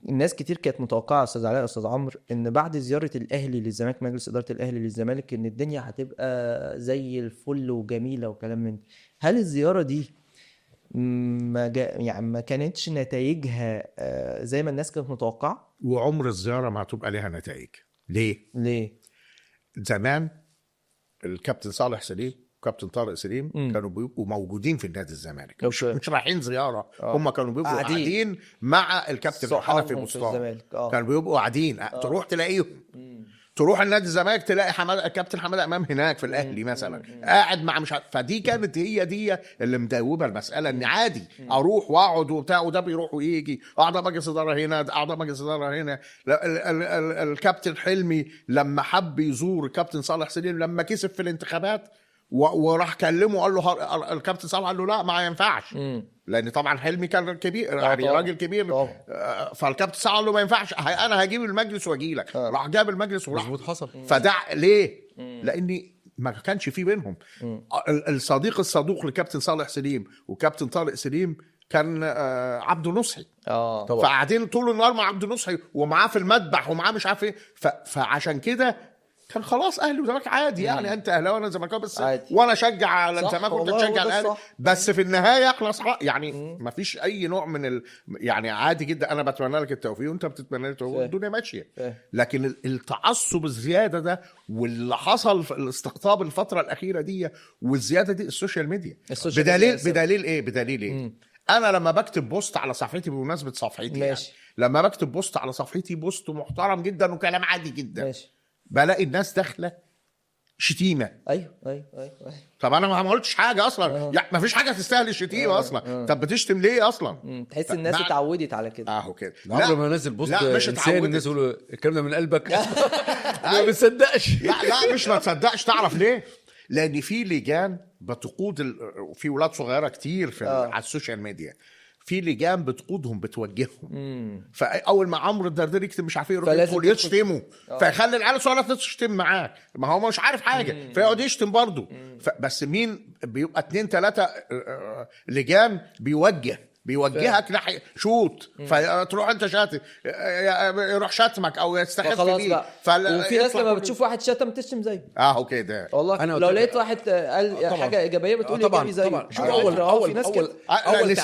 الناس كتير كانت متوقعه، استاذ علاء، استاذ عمرو، ان بعد زيارة الاهلي للزمالك، مجلس ادارة الاهلي للزمالك، ان الدنيا هتبقى زي الفل وجميلة وكلام من ده. هل الزيارة دي ما يعني ما كانتش نتائجها زي ما الناس كانت متوقعه؟ وعمر الزيارة ما هتبقى لها نتائج. ليه؟ ليه؟ زمان الكابتن صالح سليم وكابتن طارق سليم كانوا بيبقوا موجودين في النادي الزمالك، مش رايحين زيارة، هم كانوا بيبقوا قاعدين مع الكابتن حنفي بسطام، كانوا بيبقوا قاعدين. تروح تلاقيهم، تروح النادي الزمالك تلاقي الكابتن حمادة امام هناك في الاهلي مثلا قاعد مع مش عارف. فدي كانت هي دي اللي مدوبه المسالة، ان عادي اروح واقعد وبتاع، وده بيروح ويجي، اعضاء مجلس ادارة هنا، اعضاء مجلس ادارة هنا. الكابتن حلمي لما حب يزور الكابتن صالح سليم لما كسب في الانتخابات وراح كلمة وقال له، الكابتن صالح قال له لا ما ينفعش، لان طبعا حلمي كان كبير، يعني راجل كبير. فالكابتن صالح قال له ما ينفعش، انا هجيب المجلس واجي لك. راح جاب المجلس وراح، مظبوط حصل. فده ليه؟ لان ما كانش في بينهم الصديق الصدوق لكابتن صالح سليم وكابتن طارق سليم كان عبده نصحي. فقاعدين طول النهار مع عبده نصحي ومعاه في المذبح ومعاه مش عارف ايه. فعشان كده كان خلاص اهلي وزمالك عادي، يعني انت اهلاوي وانا زملكاوي، بس عادي. وانا اشجع على الزمالك وانت تشجع الاهلي، بس في النهاية احنا اصحاب، يعني ما فيش اي نوع من يعني عادي جدا. انا بتمنى لك التوفيق وانت بتتمنى لي التوفيق، الدنيا ماشية. لكن التعصب الزيادة ده واللي حصل في الاستقطاب الفترة الاخيرة دي والزيادة دي ال social media، بدليل ايه؟ بدليل ايه؟ انا لما بكتب post على صفحتي، بمناسبة صفحتي يعني، لما بكتب post على صفحتي post محترم جدا وكلام عادي جدا، ماشي. بلاقي الناس داخله شتيمه. ايوه ايوه ايوه. طب انا ما قلتش حاجة اصلا، يعني ما فيش حاجة تستاهل الشتيمة اصلا. طب بتشتم ليه اصلا؟ تحس الناس اتعودت على كده اهو كده. لا ما نزل post انسان الناس يقولوا الكلام ده من قلبك، ما بتصدقش. لا لا مش ما تصدقش. تعرف ليه؟ لان في لجان بتقود، في ولاد صغيرة كتير في على ال social media، في لجان بتقودهم بتوجههم. فاول ما عمرو الدردير يكتب مش عارف ايه يروح يدخل يشتمه، فيخلي العيال الصغيرة تشتم معاه، ما هو مش عارف حاجة فيقعد يشتم برضه. بس مين بيبقى 2 3 لجان بيوجهك ناحية شوط، فتروح انت شاتم، يروح شتمك او يستخف بيك. وفي ناس لما بتشوف واحد شتم تشتم زيه اهو كده. والله لو لقيت واحد قال حاجة ايجابية بتقول ايجابي زيه. طبعا. شوف اول اول اول, أول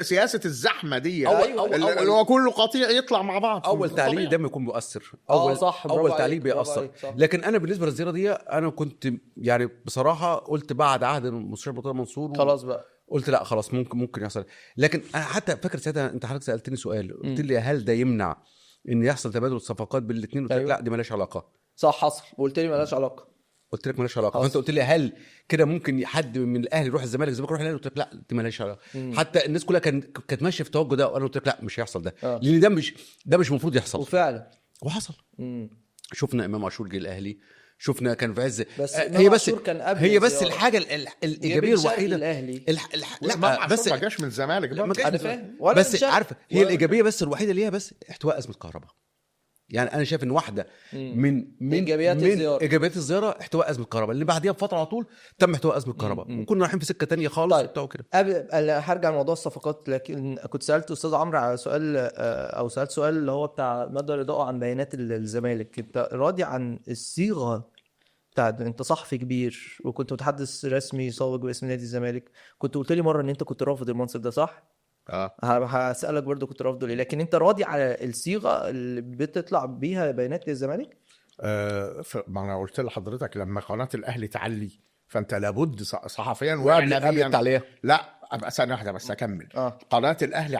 سياسة الزحمة دي اللي هو كله قطيع يطلع مع بعض. اول تعليق ده بيكون مؤثر، اول صح، اول تعليق بيأثر. لكن انا بالنسبة للزيارة دي انا كنت يعني بصراحة قلت بعد عهد المستشار مرتضى منصور خلاص بقى، قلت لا خلاص ممكن يحصل. لكن انا حتى فاكر ساعتها انت حضرتك سالتني سؤال، قلت لي هل ده يمنع ان يحصل تبادل صفقات بالاثنين؟ قلت لك لا دي مالهاش علاقة. صح حصل، وقلت لي مالهاش علاقة. قلت لك مالهاش علاقة. فانت قلت لي هل كده ممكن حد من الاهلي يروح الزمالك، الزمالك يروح الاهلي؟ قلت لك لا دي مالهاش علاقة. حتى الناس كلها كانت ماشية في التوجه ده، وانا قلت لك لا مش هيحصل ده، لان ده مش المفروض يحصل. وفعلا وحصل. شفنا امام عاشور جه الاهلي، شفنا كان في عز، بس هي بس كان قبل هي بس الحاجة الايجابية الوحيدة الاهلي لا بس ما جاش من الزمالك بس عارفه هي الايجابية بس الوحيدة ليها بس احتواء ازمة كهرباء. يعني انا شايف ان واحدة من ايجابيات الزيارة احتواء ازمة الكهرباء، اللي بعديها بفترة على طول تم احتواء ازمة الكهرباء، وكنا رايحين في سكة تانية خالص. طيب. وبتاع كده. قبل هرجع لموضوع الصفقات، لكن كنت سالت استاذ عمرو على سؤال، او سالت سؤال اللي هو بتاع مدى رضاه عن بيانات الزمالك. انت راضي عن الصيغة بتاعت، انت صحفي كبير وكنت متحدث رسمي سابق باسم نادي الزمالك، كنت قلت لي مرة ان انت كنت رافض المنصب ده صح؟ هسألك برضو كنت رافضه ليه، لكن انت راضي على الصيغة اللي بتطلع بيها بيانات للزمالك؟ ما انا قلت لحضرتك لما قناة الاهلي تعلي فانت لابد صحفيا واعلاميا. لا ابقى ثانية واحدة بس اكمل. قناة الاهلي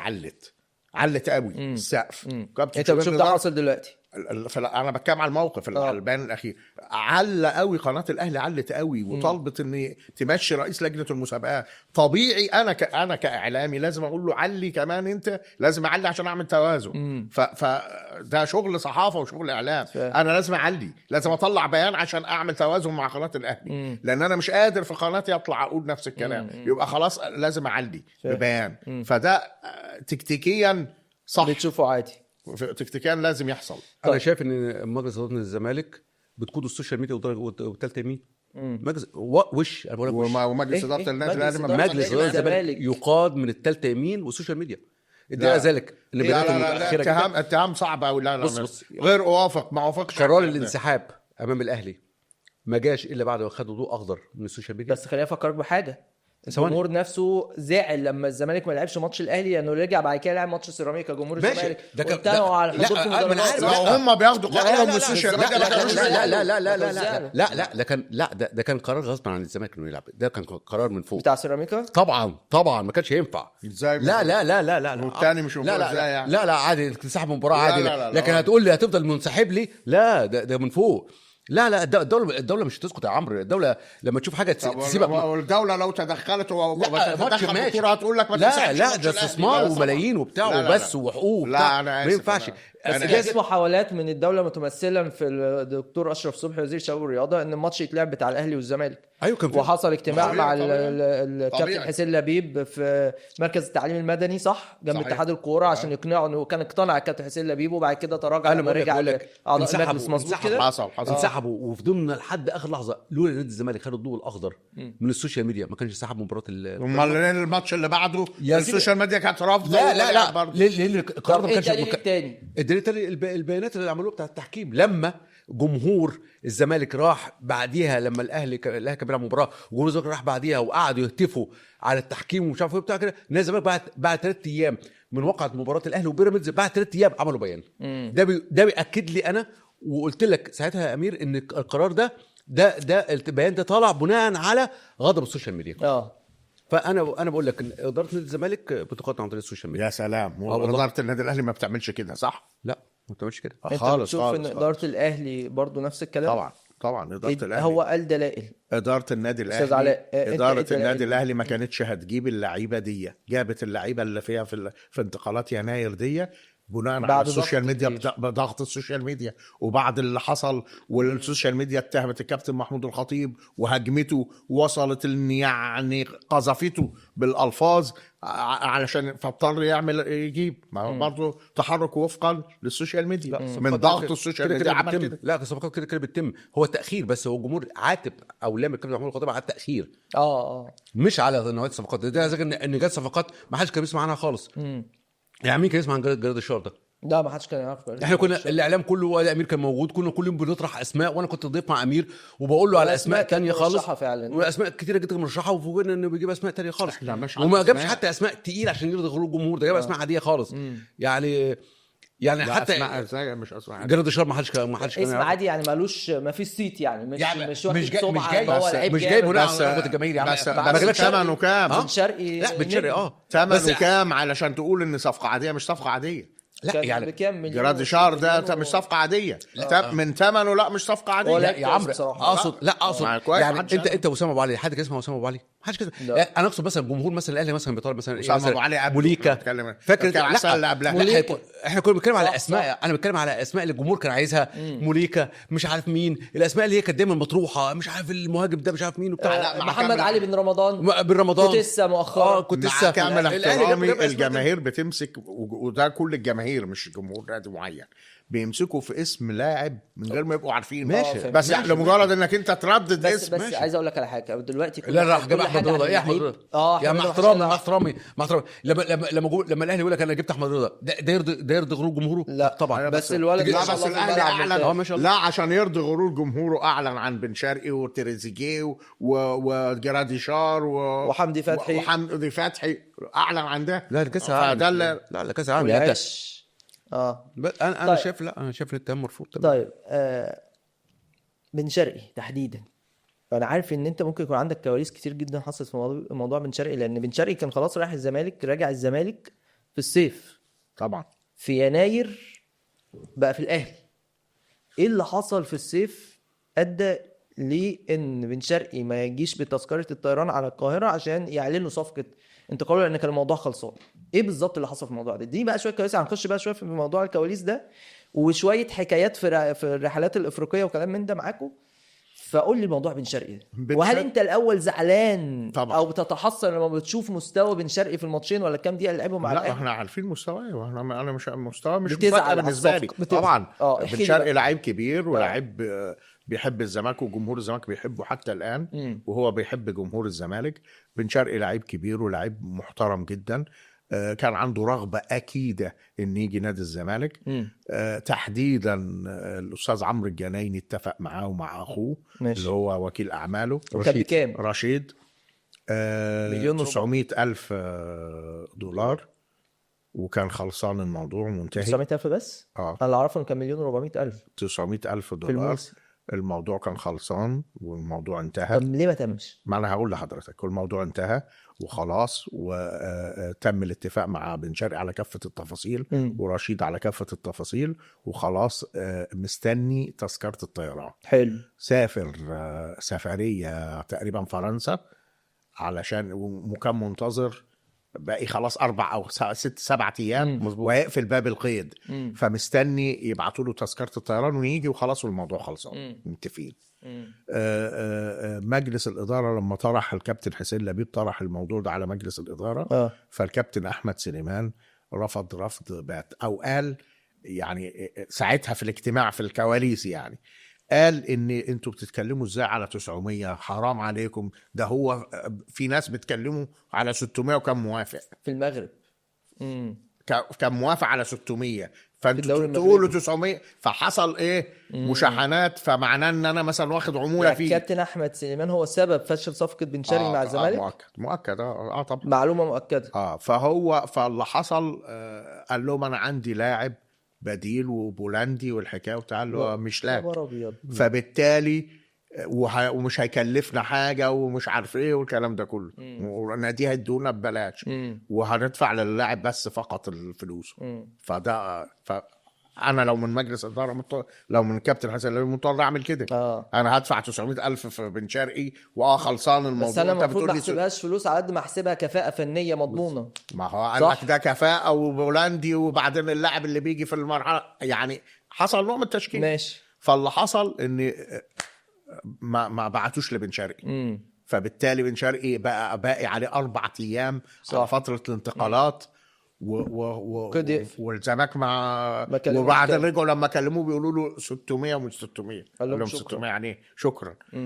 علت قوي السقف. انت بتشوف ده حاصل دلوقتي؟ انا بتكلم على الموقف البيان الاخير. على قوي قناة الاهلي علت قوي وطلبت ان تمشي رئيس لجنة المسابقات. طبيعي انا كاعلامي لازم اقول له علي كمان، انت لازم اعلي عشان اعمل توازن. فده شغل صحافة وشغل اعلام. انا لازم اعلي، لازم اطلع بيان عشان اعمل توازن مع قناة الاهلي، لان انا مش قادر في قناتي اطلع اقول نفس الكلام. يبقى خلاص لازم اعلي ببيان. فده تكتيكيا صح، بتشوفه عادي تكتيكيا لازم يحصل. انا شايف ان مجلس ادارة الزمالك بتقود ال social media والثالثة يمين مجلس وش انا بقول لك ومجلس ادارة النادي الاهلي، مجلس ادارة الزمالك يقاد من الثالثة يمين وال social media. الدليل ذلك ان بيانات متاخرة. اتهام صعب قوي. لا لا بص غير اوافق، ما اوافقش. قرار الانسحاب امام الاهلي ما جاش الا بعد ما خدوا ضوء اخضر من ال social media. بس خليني افكرك بحاجة، الجمهور نفسه زعل لما الزمالك ما لعبش ماتش الاهلي، لانه رجع بعد كده لعب ماتش سيراميكا. جمهور الزمالك وامتنعوا على الحضور في المدرجات. هم بياخدوا قرارهم من ال social media. لا لا لا لا لا لا لا لا ده كان، لا ده كان قرار غصب عن الزمالك انه يلعب. ده كان قرار من فوق بتاع سيراميكا. طبعا طبعا ما كانش ينفع. ازاي؟ لا لا لا لا لا والثاني مش لا لا لا لا عادي تنسحب من مباراة عادي، لكن هتقول لي هتفضل منسحب لي؟ لا ده من فوق. لا لا الدولة مش هتسكت يا عمرو. الدولة لما تشوف حاجة تسيبك. والدولة لو تدخلت وتدخل الكورة هتقول لك ما تنسحبش. لا لا ده استثمار وملايين وبتاع وبس وحقوق وبتاع، ما ينفعش. بس محاولات من الدولة متمثلا في الدكتور اشرف صبحي وزير الشباب والرياضة ان الماتش يتلعب بتاع الاهلي والزمالك. ايوه كان وحصل اجتماع مع الكابتن حسين لبيب في مركز التعليم المدني، صح، جنب اتحاد الكورة، عشان يقنعه انه كان اقتنع الكابتن حسين لبيب، وبعد كده تراجع لما رجع اعضاء المجلس. مظبوط كده؟ حصل انسحبوا وفضلنا لحد اخر لحظة. لولا نادي الزمالك خد الضوء الاخضر من ال social media ما كانش سحب مباراة امال الماتش اللي بعده ال social media كانت رافضه. لا لا لا ليه القرار ما كانش التاني؟ الدليل التاني البيانات اللي عملوها بتاع التحكيم لما جمهور الزمالك راح بعديها، لما الاهلي كان بيلعب مباراة وجمهور الزمالك راح بعديها وقعدوا يهتفوا على التحكيم ومش عارف ايه بتاع كده. نادي الزمالك بعد 3 ايام من وقعه مباراة الاهلي وبيراميدز، بعد 3 ايام عملوا بيان. ده بياكد لي انا، وقلت لك ساعتها يا امير ان القرار ده البيان ده طالع بناء على غضب ال social media. فانا بقول لك ان ادارة نادي الزمالك بتقاطع عن طريق ال social media. يا سلام، واداره النادي الاهلي ما بتعملش كده صح؟ لا ما بتعملش كده خالص. انت بتشوف ان ادارة الاهلي برضو نفس الكلام؟ طبعا طبعا ادارة الاهلي هو قال دلائل. ادارة النادي الاهلي، ادارة النادي الاهلي ما كانتش هتجيب اللعيبة دي، جابت اللعيبة اللي فيها في انتقالات يناير دي بناء على ال social media، بضغط ال social media، وبعد اللي حصل وال social media اتهمت الكابتن محمود الخطيب وهجمته، وصلت يعني قذفته بالالفاظ علشان فاضطر يعمل يجيب برضه تحرك وفقا لل social media من ضغط ال social media عمل كده. لا الصفقات كده كده بتتم، هو تاخير بس، هو الجمهور عاتب او لام الكابتن محمود الخطيب على التاخير مش على نوعية الصفقات ده. ان جت صفقات ما حدش كان بيسمع عنها خالص. يعني مين كان يسمع عن جراديشار ده؟ لا ما حدش كان يعرف. احنا كنا الاعلام كله، ولا امير كان موجود، كنا كل يوم بنطرح اسماء، وانا كنت ضيف مع امير وبقول له على اسماء تانية خالص، واسماء كتيرة جدا مرشحة، وفوجئنا انه بيجيب اسماء تانية خالص، وما جابش حتى اسماء تقيلة عشان يرضي غرور الجمهور، ده جاب اسماء عادية خالص. يعني حتى اسماء مش اسماء جراديشار ما حدش كان اسم عادي يعني، مالوش ما فيش صيت يعني، مش يعني مش واخد سمعه، مش جاي بناء على رغبة الجماهير يعني. بس ثمنه كام؟ بن شرقي، لا بن شرقي ثمنه كام علشان تقول ان صفقة عادية؟ مش صفقة عادية. لا يعني جراديشار ده مش صفقة عادية من ثمنه، لا مش صفقة عادية. لا يا عمرو اقصد، لا اقصد يعني انت وسام ابو علي، حد كان اسمه وسام ابو علي؟ ما حدش كده. انا اقصد مثلا الجمهور مثلا الاهلي مثلا بيطالب مثلا وسام ابو علي موليكا، فاكر لا احنا كنا بنتكلم على اسماء، انا بتكلم على اسماء اللي الجمهور كان عايزها، موليكا مش عارف مين، الاسماء اللي هي كانت دايما مطروحة، مش عارف المهاجم ده مش عارف مين وبتاع، محمد علي بن رمضان، كنت مؤخرا، كنت لسه. كامل احترامي، الجماهير بتمسك، وده كل الجماهير مش جمهور نادي معين، بيمسكوا في اسم لاعب من غير ما يبقوا عارفين. ماشي، بس يعني لمجرد انك انت تردد بس اسم. بس عايز اقول لك على حاجة دلوقتي، لا راح جاب احمد رضا. ايه احمد رضا؟ يا مع احترامي، مع احترامي، مع احترامي، لما الاهلي يقول لك انا جبت احمد رضا، ده يرضي غرور جمهوره؟ لا طبعا. بس الولد لا، بس الاهلي اعلن، لا عشان يرضي غرور جمهوره اعلن عن بن شرقي وتريزيجيه وجراديشار وحمدي فتحي، اعلن عن ده. لا كاس العالم، لا كاس العالم يعني. انا طيب. شايف، لا انا شايف الاتهام مرفوض. طيب بن شرقي تحديدا، فانا عارف ان انت ممكن يكون عندك كواليس كتير جدا حصلت في موضوع بن شرقي، لان بن شرقي كان خلاص رايح الزمالك، راجع الزمالك في الصيف طبعا، في يناير بقى في الاهلي. ايه اللي حصل في الصيف ادى لان بن شرقي ما يجيش بتذكره الطيران على القاهرة عشان يعلنوا صفقة انتقاله، لان كان الموضوع خلصان؟ ايه بالظبط اللي حصل في الموضوع ده؟ دي بقى شوية كواليس، هنخش بقى شوية في موضوع الكواليس ده، وشوية حكايات في الرحلات الافريقية وكلام من ده معاكم. فقول لي الموضوع بن شرقي ده، وهل انت الاول زعلان طبعا او بتتحسر لما بتشوف مستوى بن شرقي في الماتشين ولا كام دقيقة اللي لعبهم مع لا الاهلي؟ احنا عارفين مستواه، واحنا انا مش مستواه مش مفاجاة بالنسبة لي طبعا. بن شرقي لعيب كبير ولاعيب بيحب الزمالك، وجمهور الزمالك بيحبه حتى الآن، وهو بيحب جمهور الزمالك. بن شرقي لعيب كبير ولاعيب محترم جدا. كان عنده رغبة اكيدة ان يجي نادي الزمالك. تحديدا الاستاذ عمرو الجنايني اتفق معاه ومع اخوه ماشي. اللي هو وكيل اعماله كان بكام؟ رشيد 1,900,000 دولار، وكان خلصان الموضوع ومنتهي. 900,000 بس؟ انا اللي اعرفه انه كان 1,400,000. 900,000 دولار الموضوع كان خلصان والموضوع انتهى. طب ليه ما تمش؟ ما انا هقول لحضرتك، الموضوع انتهى وخلاص، وتم الاتفاق مع بن شرقي على كافة التفاصيل ورشيد على كافة التفاصيل وخلاص. مستني تذكرة الطيران. حلو. سافر سفرية تقريبا فرنسا علشان، وكان منتظر باقي خلاص 4 أو 6 7 أيام وهيقفل باب القيد. فمستني يبعتوا له تذكرة الطيران ويجي وخلاص والموضوع خلصان متفقين. مجلس الإدارة لما طرح الكابتن حسين لبيب طرح الموضوع ده على مجلس الإدارة. فالكابتن أحمد سليمان رفض رفض بات، أو قال يعني ساعتها في الاجتماع في الكواليس يعني قال ان انتوا بتتكلموا ازاي على 900، حرام عليكم، ده هو في ناس بتكلموا على 600 وكان موافق في المغرب. كان موافق على 600، فانتوا تقولوا 900، فحصل ايه مشاحنات، فمعناه ان انا مثلا واخد عمولة يعني فيه. كابتن احمد سليمان هو سبب فشل صفقة بن شرقي مع الزمالك. مؤكد طبعا، معلومة مؤكدة. فهو فاللي حصل قال لهم انا عندي لاعب بديل وبولندي والحكاية وبتاع، اللي هو مش لاعب، فبالتالي ومش هيكلفنا حاجة ومش عارف ايه والكلام ده كله، ونادي هيدونا ببلاش وهندفع للاعب بس فقط الفلوس. فده فانا لو من مجلس ادارة لو من كابتن حسن لو مضطر اعمل كده. انا هدفع 900,000 في بن شرقي خلصان الموضوع. بس انا المفروض ما احسبهاش فلوس على قد ما احسبها كفاءة فنية مضمونه. ما هو قال لك ده كفاءة وبولندي، وبعدين اللاعب اللي بيجي في المرحلة يعني حصل نوع من التشكيل. ماشي. فاللي حصل ان ما بعتوش لبن شرقي. فبالتالي بن شرقي بقى باقي عليه 4 أيام على فترة الانتقالات. والزمالك مع وبعد رجعوا لما كلموه بيقولوا له 600 ومش 600، قال لهم 600 يعني شكرا.